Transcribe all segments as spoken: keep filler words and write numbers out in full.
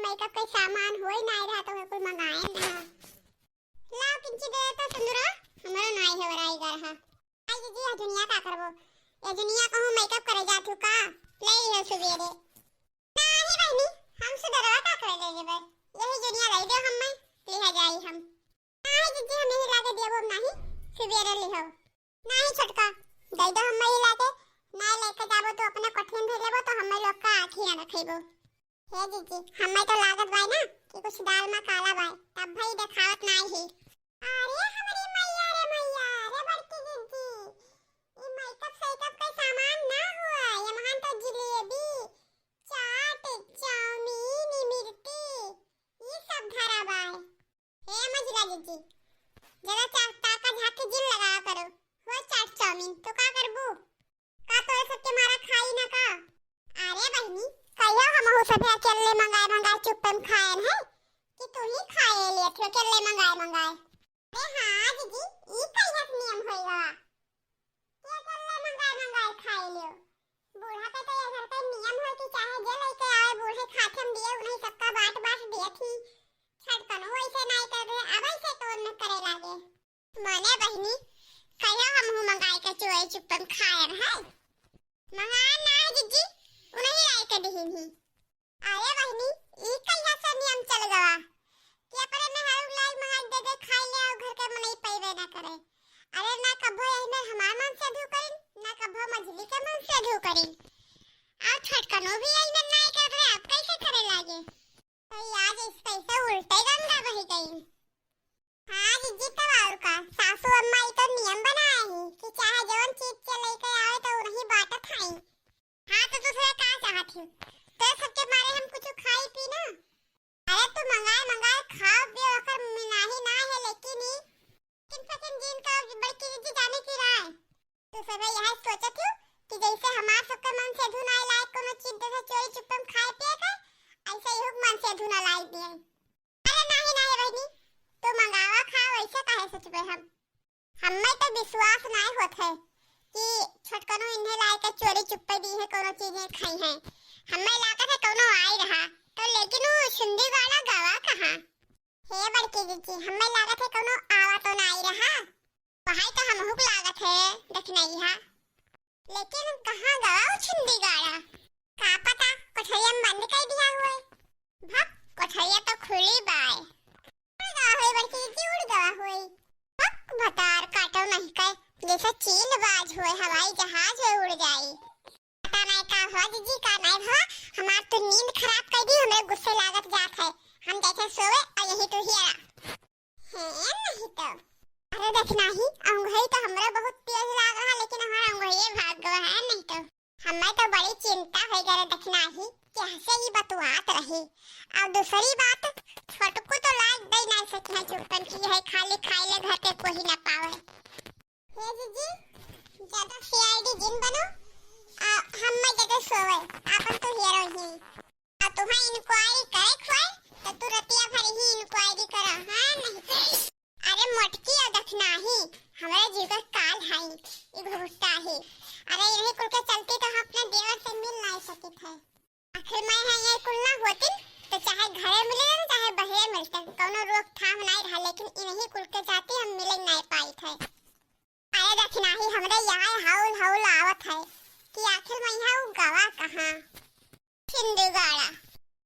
मेकअप के सामान होई नाई रहा तो कुल मंगाए ना। लाओ किंची दे तो सुंदरा, हमरो नाई है वराई गर हा। आई जीजी, यह दुनिया का करबो? ये दुनिया कहूँ मेकअप करे जात हूँ का? ले लिहो सुबेरे। नाही बहिनी, हम सुबेरवा का करे ले लेबे? यही दुनिया दे दो हमें, लिहा जाई हम। नाही जीजी, हम यही लागे देबो नाही, सुबेरे लिहो। नाही छोटका, दे दो हमें ही लागे, ना लेके जाबो तो अपने कोठियन धर लेबो तो हमें लोग का आँखी ना रखेबो। हे जीजी, हमें तो लागत बाय ना कि कुछ दाल में काला बाय, तब भाई देखावत नाही है। अरे हमरी मैया रे मैया, रे बड़की जीजी, ई मेकअप सेकअप के सामान ना हुआ, यमहान तो जिलेबी, चाट, चाउमीन, इमरती, ई सब धरा बाय। हे मझिला जीजी, जरा चा-, ताका झाकी जिन लगावा करो। हो चाट चाउमीन, तो का करबू? का तोरे सबके मारा खाई ना का? अरे बहिनी, कहियो हमहू सभे अकेले मंगाए मंगाए चुप्पे में खाएन है कि तू ही खाए लिए थे अकेले मंगाए मंगाए? अरे हाँ जीजी, ई कहिया से नियम होई गवा? के अकेले मंगाए मंगाए खाए लियो? बूढ़ा पे तो ये घर का नियम है कि चाहे जे लेके आवे, बूढ़े खाथे में दिए, उन्हीं सबका बांट बांट दिए थी। छटकनो वैसे नाई कर रहे, अब ऐसे कौन में करे लागे? मने बहिनी, कहियो हमहू मंगाए के चोरी चुप्पन खाए रहे। मंगाए ना है जीजी, उन्हीं लाई के दिहिन ही। अरे बहिनी, ई कहिया से नियम चल गवा कि अपने मेहरारू लायक मंगाई दे दे खाई ले, और घर के मनई पइबे ना करे। अरे ना कभो यही में हमार मन से धू करिन, ना कभो मझली के मन से धू करिन। और छोटकनो भी यही में नाई कर रहे, अब कैसे करे लागे? तो आज इस कैसे उल्टे गंगा बही गई। हाँ जीजी, तब और का, सासू अम्मा ई तो नियम बनाए ही कि चाहे जवन चीज के लेके आवे तो उन्हीं बांटत हई। हाँ तो दूसरा का चाहत ही? तो सबके मारे हम कुछ खाई पी ना। अरे तू मंगाए मंगाए खाओ पियो ओकर मिनाही ना है, लेकिन ई किन फकिन जिन का बड़की जीजी जाने की राय। तो सभे यह सोचत हूँ कि जैसे हमार सबके मन से धुन आए लायक कोनो चीज जैसे चोरी चुप्पम खाए पिए के, ऐसे ही मन से धुन लाई दिए। अरे नाही नाही बहिनी, तू मंगावा खा, वैसे काहे सोचबे हम? हमें तो विश्वास नाही होत है कि छोटकनो इन्हें लाए के चोरी चुप्पे दी है कोनो चीज खाई है। हमें लागत है कोनो आई रहा तो, लेकिन वो सिंधी गाना गवा कहाँ? हे बड़की जीजी, हमें लागत है कोनो आवा तो नाही रहा। वही तो हमहू के लागत है, देखनइहा। लेकिन कहाँ गवा उ छिंदी गाड़ा? का पता, कोठरिया में बंद कर दिया हुए। भक, कोठरिया तो खुली बाय। उड़ गवा हुए बड़की जीजी, उड़ गवा हुए। भक, भतार काटो नहीं कहे, जैसे चील बाज हुए, हवाई जहाज हुए उड़ जाई। पता नहीं का हुआ जीजी, का नहीं हुआ, हमार तो नींद खराब कर दी, हमरे गुस्से लागत जात है। हम जैसे सोवे और यही तू हियरा। है नहीं तो। अरे देखनही, अंगुरी तो हमरा बहुत तेज लाग रहा, लेकिन हमारा अंगुरी भाग गवा है नहीं तो। हमें तो बड़ी चिंता हो गई रे देखनही, कैसे ही बतुआत रही। और दूसरी बात, छोटकू तो लाग दे नहीं सकी है चुप्पन की है, खाली खाई ले घर के कोई ना पावे। हे जीजी, ज्यादा सीआईडी जिन बनो, आ, हमें जगह सोवे, आपन तो हियरो ही। आ तुम्हें इंक्वायरी करे खोए, तो तू रतिया भर ही इंक्वायरी करा, हाँ नहीं तो। अरे मोटकी और दखनाही, हमरे जीव का काल हाई, ई घुघुट्टा ही। अरे इन्हीं कुल के चलते तो हम अपने देवर से मिल नहीं सकित है। आखिर मैं है ये कुल ना होतिन, तो चाहे घरे मिले ना, चाहे बहरे मिलते, कौनो रोकथाम नहीं रहा, लेकिन इन्हीं कुल के जाते हम मिले नहीं पाई थे। अरे दखनाही, हमरे यहाँ हौल हौल आवत है कि आखिर मैं यहाँ उ गवा कहाँ? छिंदू गाड़ा।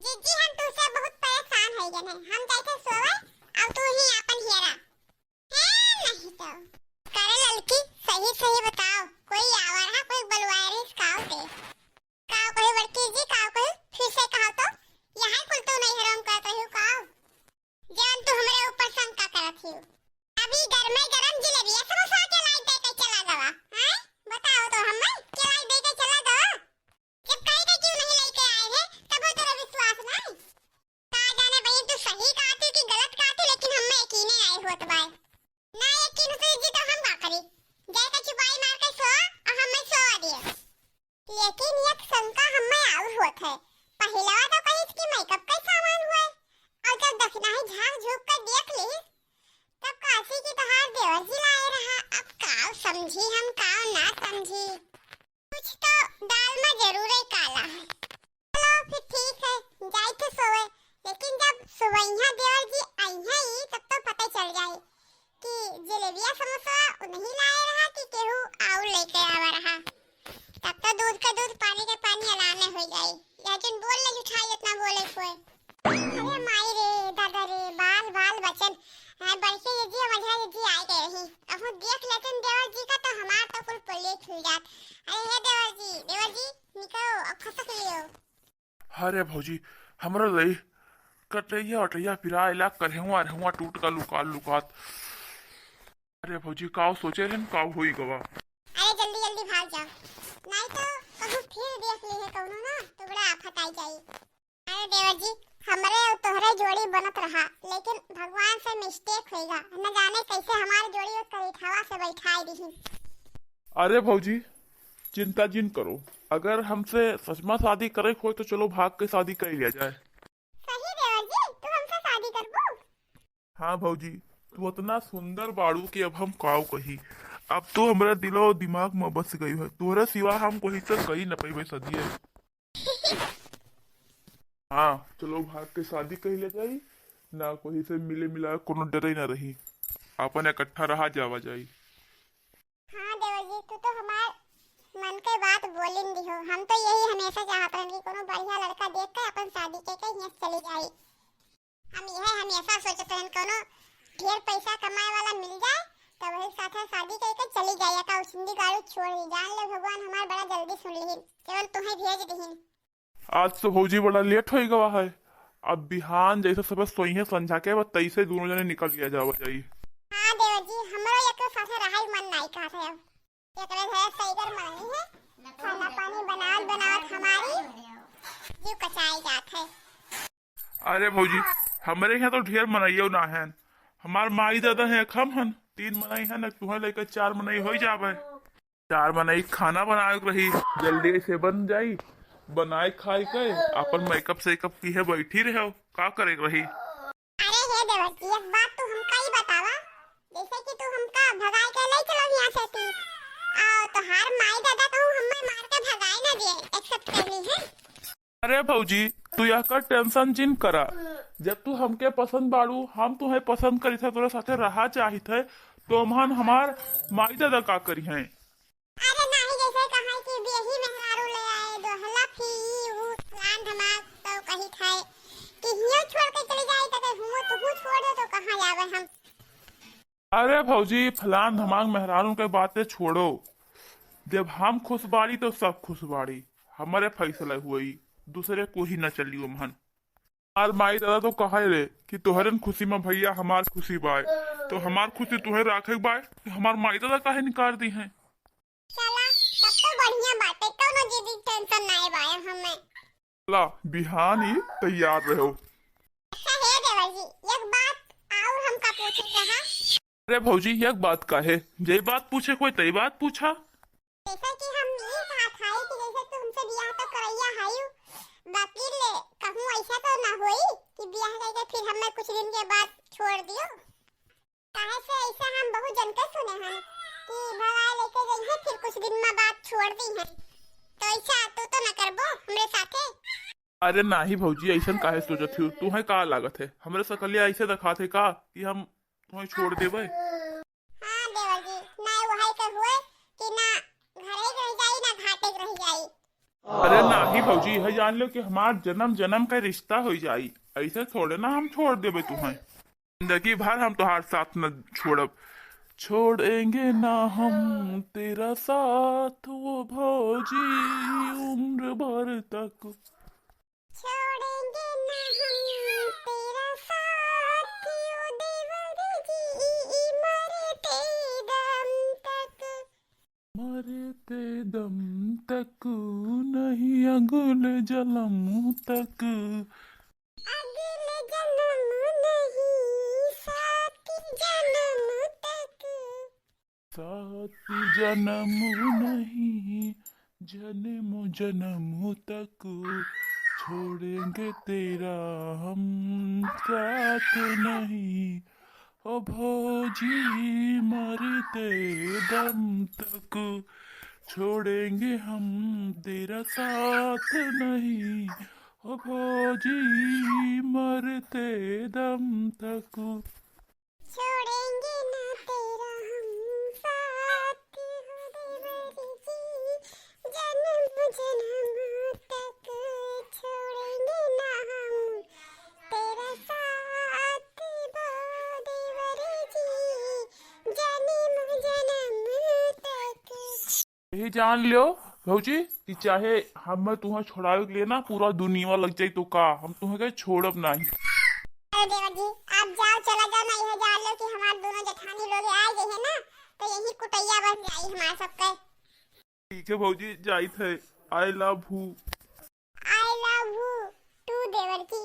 जीजी, हम तुझसे बहुत परेशान हो गए हैं। हम जाइथे सोवे, अब तू ही आपन हियरा। है नहीं तो। करे ललकी, सही सही बताओ, कोई आवा रहा, कोई बलवाए रही काव ते? काव कही बड़की जी, काव कही? फिर से कहा तो, यहाँ कुल तो नहीं हराम करत रही काव? जवन तू हमरे ऊपर शंका करत हियो। अभी गरमे गरम जिलेबिया समोसा के लाई दे के चला गवा, हैं? बताओ तो हमें, के लाई दे के चला गवा? जब कही के क्यों नहीं लेके आए हैं, तब वो तेरा विश्वास नहीं। का जाने बहन, तू सही कहती कि गलत कहती, लेकिन हमें यकीन आए होत बाय। ना यकीन से जी तो हम का करी? जाए के चुपाई मार के सो और हमें सोवा दिए। लेकिन एक शंका हमें और होत है। पहिलवा तो कहिस कि मेकअप का सामान हुए, और जब दखनाही झांक झुक कर देख ली, तब काशी की तहार देवर जी लाए रहा। अब काव समझी हम, काव ना समझी। कुछ तो दाल में जरूर है काला है। चलो फिर ठीक है, जाइथे सोवे, लेकिन जब सुबहिया देवर जी अइहें ही, तब तो पता चल जाए कि जलेबिया समोसा उन्हीं लाए रहा कि केहू आउर लेके आवा रहा। तब तो दूध के दूध, पानी के पानी अलाने हो जाए। लेकिन बोल ले जुठाई, इतना बोले कोई। अरे माई रे, दादा रे, बाल बाल बचन। हाँ, बड़के ये जी, मझा ये जी आए गए ही। अब देख लेते हैं देवर जी का, तो हमार तो कुल पुलिस खुल जात। अरे हे देवर जी, देवर जी, निकलो, अब खसक लियो। अरे भौजी, हमरा लई कटैया अटैया पिराइला, करेहुआ रेहुआ टूट का लुकात लुकात। अरे भौजी, काव सोचे रहन, काव होई गवा। अरे जल्दी जल्दी भाग जाओ, नहीं तो कहूँ फिर देख ली है कौनो ना, तो बड़ा आफत आई जाई। अरे देवर जी, हमरे और तोहरे जोड़ी बनत रहा, लेकिन भगवान से मिस्टेक होइगा, न जाने कैसे हमार जोड़ी उस करीठवा से बैठाई दीही। अरे भौजी, चिंता जिन करो, अगर हमसे सचमा शादी करे के होय तो चलो भाग के शादी कर लिया जाए। सही देवर जी, तू हमसे शादी करबू? हाँ भौजी, तू इतना सुंदर बाड़ू कि अब हम काव कही। अब तो हमरा दिलो दिमाग में बस गई है, तोहरा सिवा हम कोई से कही न पैबे सदिये। हाँ, चलो भाग के शादी कही ले जाई, ना कोई से मिले मिला कोनो डरे ना रही, अपन इकट्ठा रहा जावा जाई। हाँ देवर जी, तू तो हमार मन के बात बोलिन दिहो। हम तो यही हमेशा चाहत रहन कि कोनो बढ़िया लड़का देख के अपन शादी के के हियां चली जाई। हम यह हमेशा सोचत रहन कोनो ढेर पैसा कमाए वाला मिल जाए तो वही साथे शादी करके चली जाए, का उछिंदी गाड़ू छोड़ दी। जान ले भगवान हमार बड़ा जल्दी सुन लिहिन, केवल तुम्हें भेज दिहिन। आज तो भौजी बड़ा लेट हो गवा है, अब बिहान जैसे सुबह सोइहे संझा के बाद तैसे दोनों जने निकल लिया जावा जाई। हाँ देवर जी, हमरो एक साथे रहाई मन नहीं कहत है। अब एकरे घरे सैगर मनई है, खाना पानी बनावत बनावत हमारी जीव कचाई जात है। अरे भौजी, हमरे यहाँ तो ढेर मनइयो ना है, हमार माई दादा है, हम हन तीन मनई है ना, तुम्हें लेकर चार मनई हो जावे। चार मनई खाना बनाए के रही, जल्दी से बन जाई, बनाए खाए के अपन मेकअप सेकअप की है बैठी रहो, का करे के रही। अरे हे देवर जी, एक बात तू हमका ही बतावा, जैसे कि तू हमका भगाए के ले चलो यहाँ से ती, आ तोहार माई दादा कहूँ हमें मार के भगाए ना दे, एक्सेप्ट करनी है। अरे भौजी, तू यह का टेंशन जिन करा, जब तू हमके पसंद बाड़ू, हम तुम्हें पसंद करी थे, तोरे साथे रहा चाहित है, तो हमहन हमार माई दादा का करी हैं? अरे नाही, जैसे कहा कि बेही मेहरारू ले आए, दोहला फी ऊ फलान धमाक, तो कही खाए कि हियो छोड़ के चली जाए, तो हुओ तुहू छोड़ दे, तो कहाँ जावे हम? अरे भौजी, फलान धमाक मेहरारू के बातें छोड़ो, जब हम खुश बाड़ी तो सब खुश बाड़ी, हमारे फैसला हुई, दूसरे को ही न चलियो मन। हमार माई दादा तो कहे रे कि तोहरन खुशी में भैया हमार खुशी बाय, तो हमार खुशी तुहे राखे बाय, तो हमार माई दादा काहे निकाल दी हैं? चला, तब तो बढ़िया बाटे, कौनो जिद टेंशन नाय बाय हमें। चला, बिहान ही तैयार रहो। अच्छा हे देवर जी, एक बात और हमका पूछे के हा। अरे भौजी, एक बात काहे, जे बात पूछे कोई तई बात पूछा। जैसे कि हम ई कहत हई कि जैसे तू हमसे बियाह तो करैया हई, बाकी ले कहूँ ऐसा तो ना होई कि बियाह करके फिर हमें कुछ दिन के बाद छोड़ दियो। काहे से ऐसा हम बहुत जन के सुने हन कि भगाए लेके गई है, फिर कुछ दिन में बाद छोड़ दी है, तो ऐसा तू तो न करबो हमरे साथे। अरे नाही भौजी, ऐसन काहे सोचत हो? तुम्हें का लागत है, हमरे सकलिया ऐसे दिखात है का कि हम तुम्हें छोड़ देबे? हाँ देवर जी, ना वही के हुए कि ना घरे के रह जाई, ना घाटे के रह जाई। अरे नाही भौजी, यह जान लो कि हमार जन्म जन्म का रिश्ता हो जाई, ऐसे थोड़े ना हम छोड़ देबे तुम्हें। जिंदगी भर हम तोहार साथ न छोड़ब। छोड़ेंगे ना हम तेरा साथ वो भौजी, उम्र भर तक। छोड़ेंगे ना हम तेरा साथ वो देवर जी, मरते दम तक। मरते दम तक नहीं, अगले जन्म तक। अगले जन्म नहीं, सात जन्म तक। सात जन्म नहीं, जन्म जन्म तक। छोड़ेंगे तेरा हम साथ नहीं, ओ भौजी, मरते दम तक। छोड़ेंगे हम तेरा साथ नहीं, ओ भौजी, मरते दम तक। छोड़ेंगे ना तेरा हम साथ, हो देवर जी, जन्म जन्म तक। छोड़ेंगे ना हम तेरा साथ, वो देवर जी, जन्म जन्म तक। यही जान ल्यो भौजी कि चाहे हम तुहा छोड़ावे के लिए ना पूरा दुनिया लग जाई तो का, हम तुहा के छोड़ब नाही। अरे देवर जी, आप जाओ, चला जाओ ना, यह जान लो कि हमार दोनों जेठानी लोग आ गए हैं ना, तो यही कुटैया बन जाई हमार सबके। ठीक है भौजी, जाइत है। I love you। I love you too देवर जी।